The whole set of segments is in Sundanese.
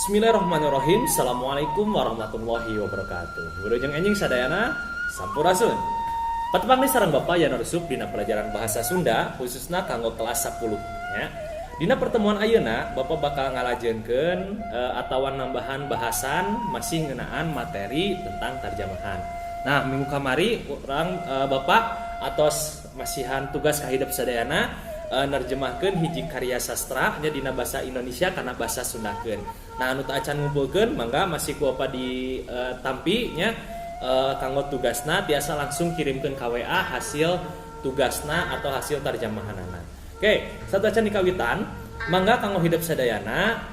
Bismillahirrahmanirrahim. Assalamualaikum warahmatullahi wabarakatuh. Wilujeng enjing sadayana, sampurasun. Patepang deui sareng Bapak Yanuar Yusuf dina pelajaran bahasa Sunda, khususna kanggo kelas 10 ya. Dina pertemuan ayeuna Bapak bakal ngalajengkeun atawa nambahan bahasan masih ngeunaan materi tentang terjemahan. Nah, minggu kamari urang Bapak atos masihan tugas ka hidep sadayana nerjemahkeun hiji karya sastra nya dina bahasa Indonesia kana bahasa Sundakeun. Nah, anu teu acan ngumpulkeun, mangga masih ku Bapak di tampi nya kanggo tugasna, tiasa langsung kirimkeun ka WA hasil tugasna atau hasil terjemahanana. Oke, sateuacan dikawitan, mangga kanggo hidep sadayana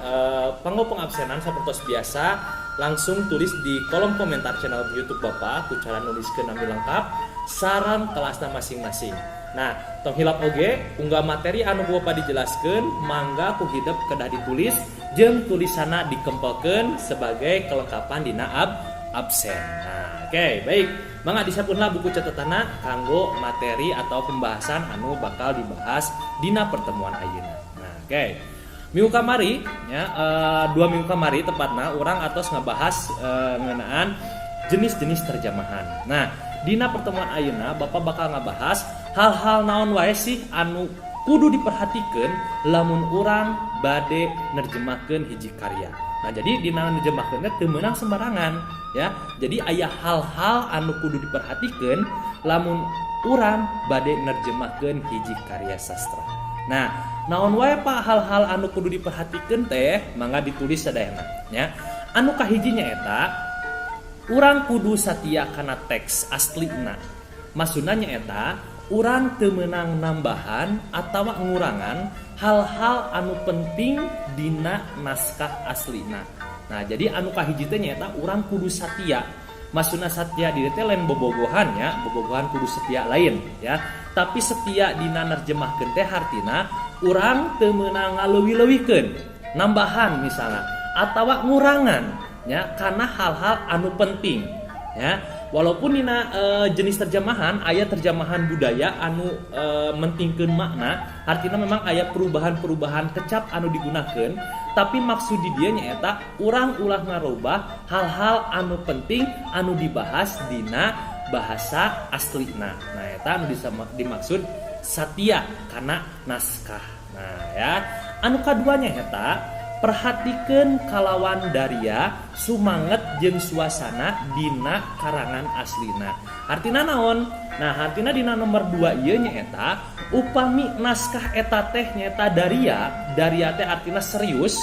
panggo pengabsenan sapertos biasa, langsung tulis di kolom komentar channel YouTube Bapak ku cara nuliskeun nami lengkap sareng kelasna masing-masing. Nah, tong hilap oge unggal materi anu ku Bapak dijelaskeun, mangga ku hidep kedah ditulis jeung tulisanna dikempelkeun sebagai kelengkapan dina absen. Nah, oke, baik. Mangga disiapkeunlah buku catatanna kanggo materi atau pembahasan anu bakal dibahas dina pertemuan ayeuna. Nah, oke. Minggu kamari ya, 2 minggu kamari tepatna, urang atos ngebahas ngeunaan jenis-jenis terjemahan. Nah, dina pertemuan ayeuna Bapak bakal ngebahas hal-hal naon wae sih anu kudu diperhatikan lamun urang bade nerjemahkeun hiji karya. Nah, jadi dina nerjemahkeun teh teu meunang sembarangan ya. Jadi aya hal-hal anu kudu diperhatikan lamun urang bade nerjemahkeun hiji karya sastra. Nah, naon wae, Pak, hal-hal anu kudu diperhatikan teh? Mangga ditulis sadayana ya. Anu kahiji nyaeta urang kudu satia kana teks aslina. Maksudna nyaeta urang teu meunang nambahan atau ngurangan hal-hal anu penting dina naskah aslina. Nah, jadi anu kahiji teh nyaeta urang kudu satia. Maksudna satia di teh lain bobogohan ya, bobogohan kudu setia lain ya. Tapi setia dina nerjemahkeun teh hartina urang teu meunang ngaleuwih-leuwihkeun, nambahan misalnya atawa ngurangan ya karena hal-hal anu penting ya. Walaupun dina jenis terjemahan aya terjemahan budaya anu mentingkeun makna, artinya memang aya perubahan-perubahan kecap anu digunakan, tapi maksud di dieu nyaeta urang ulah ngarobah hal-hal anu penting anu dibahas dina bahasa aslina. Nah, eta anu dimaksud satia kana naskah. Nah ya, anu kaduanya eta perhatikan kalawan daria sumanget jeung suasana dina karangan aslina. Artina naon? Nah, artina dina nomor 2 ieu nyaeta upami naskah eta teh nyaeta daria, daria teh artina serius,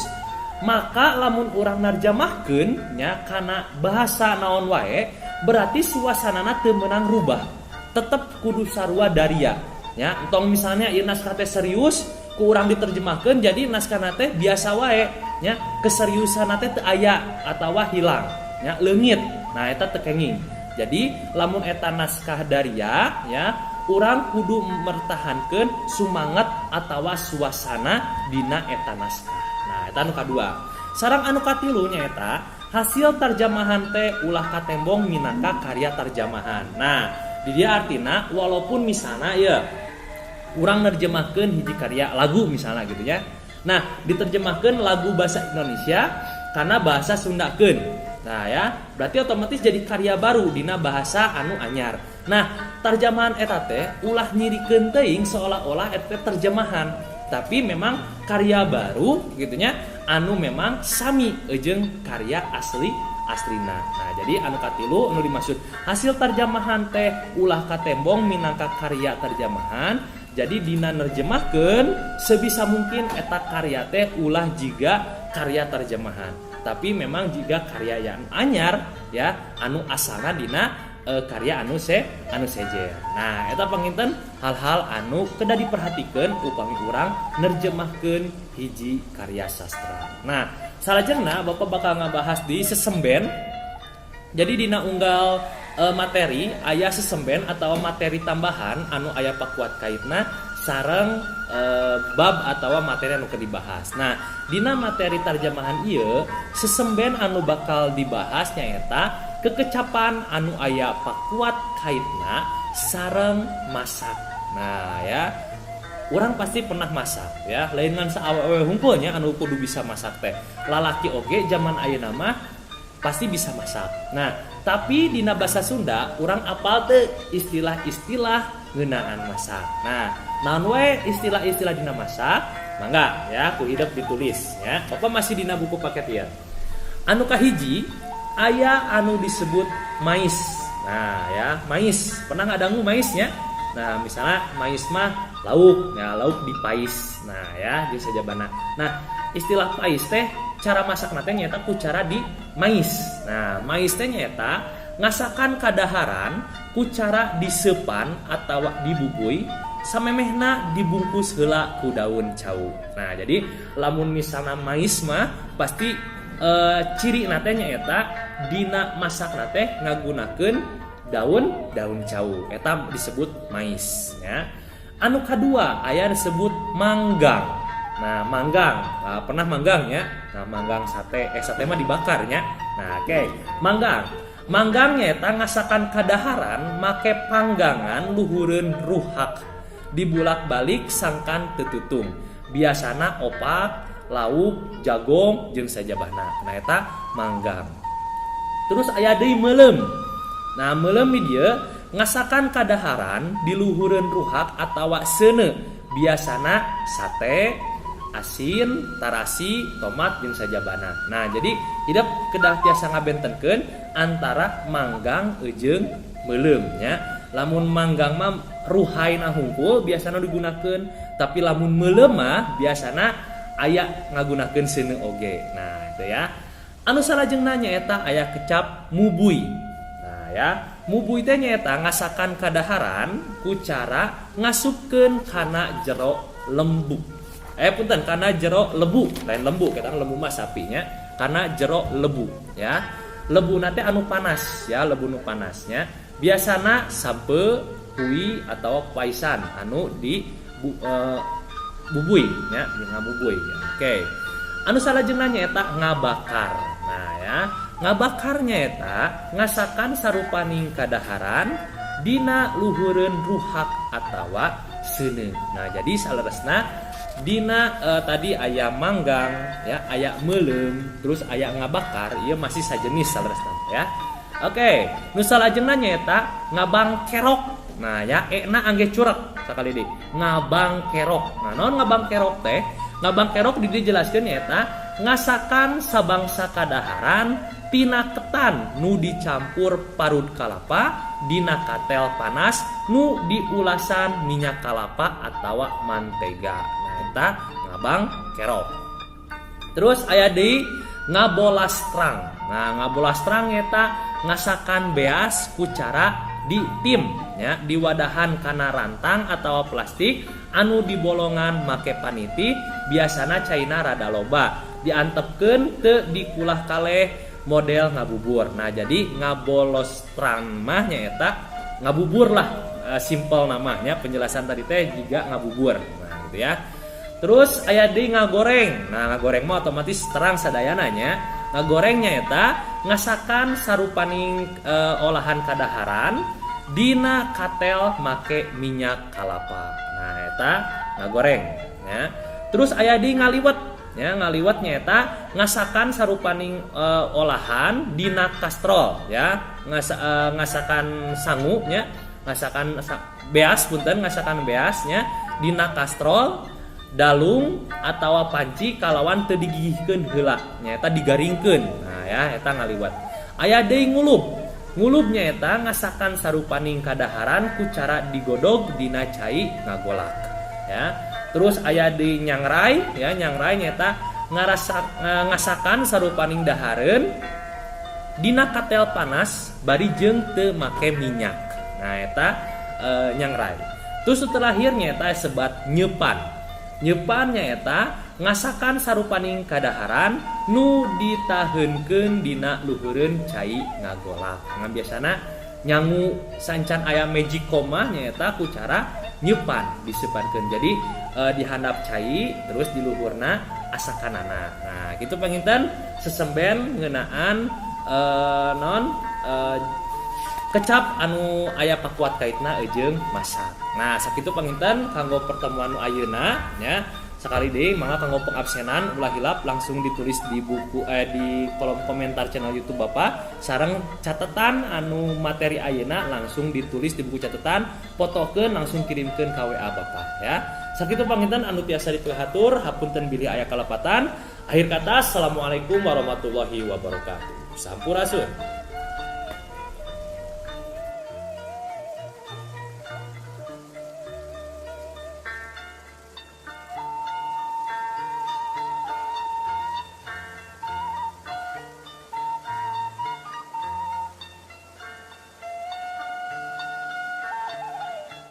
maka lamun urang narjamahkeun nya kana bahasa naon wae, berarti suasanana teu meunang rubah, tetep kudu sarua daria ya. Entong misalnya ieu naskah teh serius, ku urang diterjemahkan jadi naskah teh biasa wae nya, keseriusan teh teu aya atawa hilang nya, leungit. Nah, eta teu kenging. Jadi lamun eta naskah daria ya, urang kudu mempertahankan sumanget atawa suasana dina eta naskah. Nah, eta anu kadua. Sareng anu katilu nyaeta hasil terjemahan teh ulah katembong minangka karya terjemahan. Nah, di dieu artina walaupun misalnya ya urang nerjemahkeun hiji karya lagu misalnya gitu ya. Nah, diterjemahkan lagu bahasa Indonesia kana bahasa Sundakeun. Nah ya, berarti otomatis jadi karya baru dina bahasa anu anyar. Nah, terjemahan eta teh ulah nyirikeun teuing seolah-olah eta teh terjemahan, tapi memang karya baru gitu nya, anu memang sami jeung karya asli aslina. Nah, jadi anu katilu anu dimaksud hasil terjemahan teh ulah katembong minangka karya terjemahan. Jadi dina nerjemahkeun sebisa mungkin eta karya teh ulah jiga karya terjemahan, tapi memang jiga karya yang anyar ya, anu asalna dina karya anu sejen. Nah, eta panginten hal-hal anu kedah diperhatikan upami urang nerjemahkeun hiji karya sastra. Nah, salajengna Bapak bakal ngabahas di sesemben. Jadi dina unggal materi aya sesemben atau materi tambahan anu aya pakuat kaitna sareng bab atau materi anu keur dibahas. Nah, dina materi terjemahan ieu sesemben anu bakal dibahas nyaeta kekecapan anu aya pakuat kaitna sareng masak. Nah ya. Urang pasti pernah masak ya, lain ngan saawewe hungkul nya anu kudu bisa masak teh. Lalaki oge zaman ayeuna mah pasti bisa masak. Nah, tapi dina bahasa Sunda urang apal teu istilah-istilah ngeunaan masak? Nah, naon we istilah-istilah dina masak? Mangga ya, ku hidep ditulis ya. Bapak masih dina buku paket ya. Anu kahiji aya anu disebut mais. Nah, ya, mais. Pernah ngadangu maisnya? Nah, misalnya mais mah lauk, ya lauk dipais. Nah, ya, jeung sajabana. Nah, istilah pais teh cara masak teh nyaeta ku cara di mais. Nah, mais teh nyaeta ngasakan kadaharan ku cara diseupan atau dibubui samemehna dibungkus heula ku daun cau. Nah, jadi lamun misalnya mais mah pasti ciri na teh nyaeta dina masak na teh ngagunakeun daun daun cau. Eta disebut mais ya. Anu kadua aya disebut manggang. Nah, manggang. Nah, pernah manggang ya? Nah, manggang sate, sate mah dibakarnya. Nah, oke. Okay. Manggang. Manggang nyaeta ngasakan kadaharan make panggangan luhureun ruhak. Dibulak-balik sangkan teu tutung. Biasana opak, lauk, jagong jeung sajabana. Nah, eta manggang. Terus aya deui meuleum. Nah, meuleum di dieu ngasakan kadaharan di luhureun ruhak atawa seuneu. Biasana sate, asin, tarasi, tomat jeung sajabana. Nah, jadi hidep kedah tiasa ngabentenkeun antara manggang jeung meuleum nya. Lamun manggang mah ruhaina hungkul biasana digunakeun, tapi lamun meuleum mah biasana aya ngagunakeun seuneu oge. Nah, itu ya. Anu salajengna nyaeta aya kecap mubui. Nah, ya, mubui teh nyaeta ngasakan kadaharan ku cara ngasupkeun kana jero lembu. Punten, kana jero lebu, lain lembu, kita lembu mah sapinya, kana jero lebu ya. Lebu na teh anu panas ya, lebu nu panasnya. Biasana sampeu, hui atau paisan anu di bubui ya, ngabubui ya. Oke. Anu salajengna nyaeta ngabakar. Nah, ya, ngabakar nyaeta ngasakan sarupaning kadaharan dina luhureun ruhak atawa seuneu. Nah, jadi saleresna dina tadi aya manggang ya, aya meuleum, terus aya ngabakar, ieu masih sajenis saleresna ya. Oke, nu salajengna nyaeta ngabangkerok. Nah, ya, e-na angge curek sakali deui. Ngabangkerok. Nah, naon ngabangkerok teh? Ngabangkerok di dieu dijelaskeun nyaeta ngasakan sabangsa kadaharan tina ketan nu dicampur parut kalapa dina katel panas nu diulasan minyak kalapa atawa mantega. Nah, eta ngabangkerok. Terus aya deui ngabolastrang. Nah, ngabolastrang eta ngasakan beas ku cara ditim ya, diwadahan kana rantang atau plastik anu dibolongan make paniti, biasana caina rada loba, diantepkeun teu dikulah kaleh model ngabubur. Nah, jadi ngabolostrang mah nyaeta ngabubur lah, simple namanya penjelasan tadi teh juga ngabubur. Nah, gitu ya. Terus aya deui ngagoreng. Nah, ngagoreng mah otomatis terang sadayana nya. Ngagoreng nyaeta ngasakan sarupaning olahan kadaharan dina katel make minyak kalapa. Nah, eta ngagoreng ya. Terus aya deui ngaliwet ya, ngaliwet nyaeta ngasakan sarupaning olahan dina kastrol ya, ngasakan sangu nya, ngasakan beas, punten, ngasakan beasnya dina kastrol, dalung atau panci kalawan teu digigihkeun heula, nyaeta digaringkeun. Nah, ya, eta ngaliwet. Aya deui ngulub. Ngulub nyaeta ngasakan sarupaning kadaharan ku cara digodog dina cai ngagolak ya. Terus aya deui nyangrai ya. Nyangrai nyaeta ngasakan sarupaning dahareun dina katel panas bari jeung teu make minyak. Nah, eta nyangrai. Terus terakhir nyaeta sebat nyeupan. Nyeupan nyaeta ngasakan sarupaning kadaharan nu ditaheunkeun dina luhureun cai ngagolak. Nah, biasana nyangu sancan aya magic mah nyaeta ku cara nyeupan, diseupankeun. Jadi dihandap cai terus di luhurna asakanana. Nah, gitu panginten sesemben ngeunaan non Kecap anu aya pakuat kaitna jeung masak. Nah, sakitu panginten kanggo pertemuan nu ayeuna nya. Sakali deui, mangga kanggo pengabsenan ulah hilap langsung ditulis di buku, di kolom komentar channel YouTube Bapak, sareng catatan anu materi ayeuna langsung ditulis di buku catatan, fotokeun, langsung kirimkeun ka WA Bapak ya. Sakitu panginten anu tiasa dipihatur, hapunten bilih aya kalepatan. Akhir kata, assalamualaikum warahmatullahi wabarakatuh. Sampurasun.